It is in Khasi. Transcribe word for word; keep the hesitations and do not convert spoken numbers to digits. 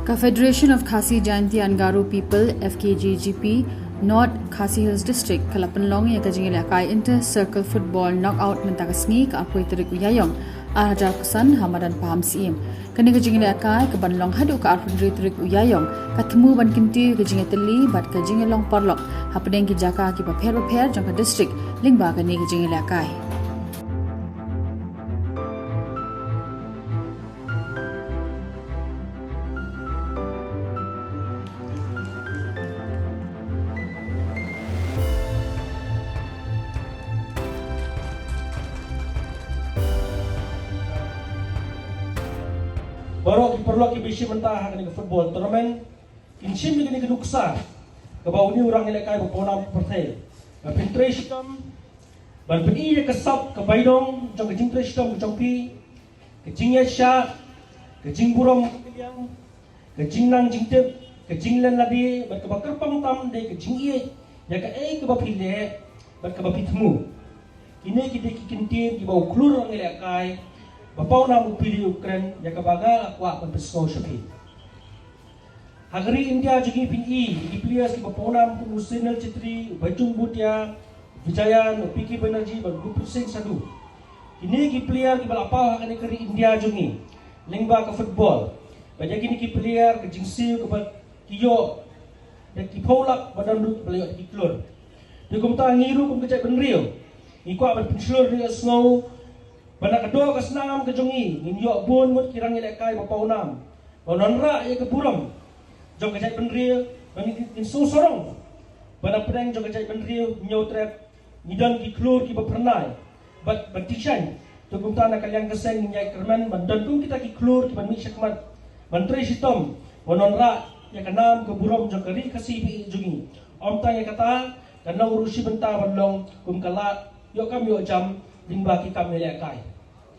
Ka Federation of Khasi Jaintia and Garo People, F K J G P, North Khasi Hills District ka la pynlong ïa ka jingïalehkai Inter Circle Football Knockout mynta ka sngi, ka arphew tarik u Ïaïong, ar hajar arphew san, ha madan Pahamsyiem. Kane ka jingïalehkai ka ban long haduh ka arphew hynriew tarik u Ïaïong, ka thmu ban kyntiew ïa ka jingïatylli bad ka jingïalong paralok hapdeng ki jaka kiba pher bapher jong ka district lyngba kane ka jingïalehkai. Baroh ki paralok kiba ïashim bynta ha kane ka football tournament kin shim ïa kane ka nuksa kaba une u rangialehkai ba pawnam ka pyrthei, ba phin trei shitom ban pyni ïa ka sap ka bainong jong ka jingtrei shitom ka jong phi, ka jingïaishah, ka jingburom ka liang, ka jingnang jingtip, ka jinglen lade, bad kaba kyrpang tam dei ka jingïeit ïa kaei kaba phi leh bad kaba phi thmu. Kine ki dei ki kyntien kiba u khlur rangialehkai ba pawnam u pili u kren ïa kaba nga la kwah ban pynsngew sha phi. Ha ka ri India jong ngi phin i ki players kiba pawnam kum u Sunil Chhetri, u Baichung Bhutia, Vijayan, u P K Banerjee bad Gurpreet Singh Sandhu. Kine ki player kiba la paw ha kane ka ri India jong ngi lyngba ka football. Bad ïa kine ki player ka jingsiew kaba ki ïoh da ki phew lak ba don ruh ba la ïoh da ki klur. Te kumta ngi ruh kum ka jaitbynriew ngi kwah ban pynshlur ïa ka sngew ba na ka doh ka snam ka jong ngi ngin ïoh bun ngut ki rangialehkai ba pawnam ba wanrah ïa ka burom jong ka jaitbynriew, ba ngin, ngin sngewsarong ba na pdeng jong ka jaitbynriew Hynñiewtrep ngi don ki khlur kiba phyrnai bad ban tyngshaiñ. Te kumta na ka liang ka seng ngin ïai kyrmen ban don kum kita ki khlur kiban mih shakhmat ban trei shitom ban wanrah ïa ka nam ka burom jong ka ri Khasi ba ïeit jong ngi. Ym tang ïa kata, kan long ruh shi bynta ban long kum ka lad ïoh kam ïoh jam lyngba ki kam ïalehkai.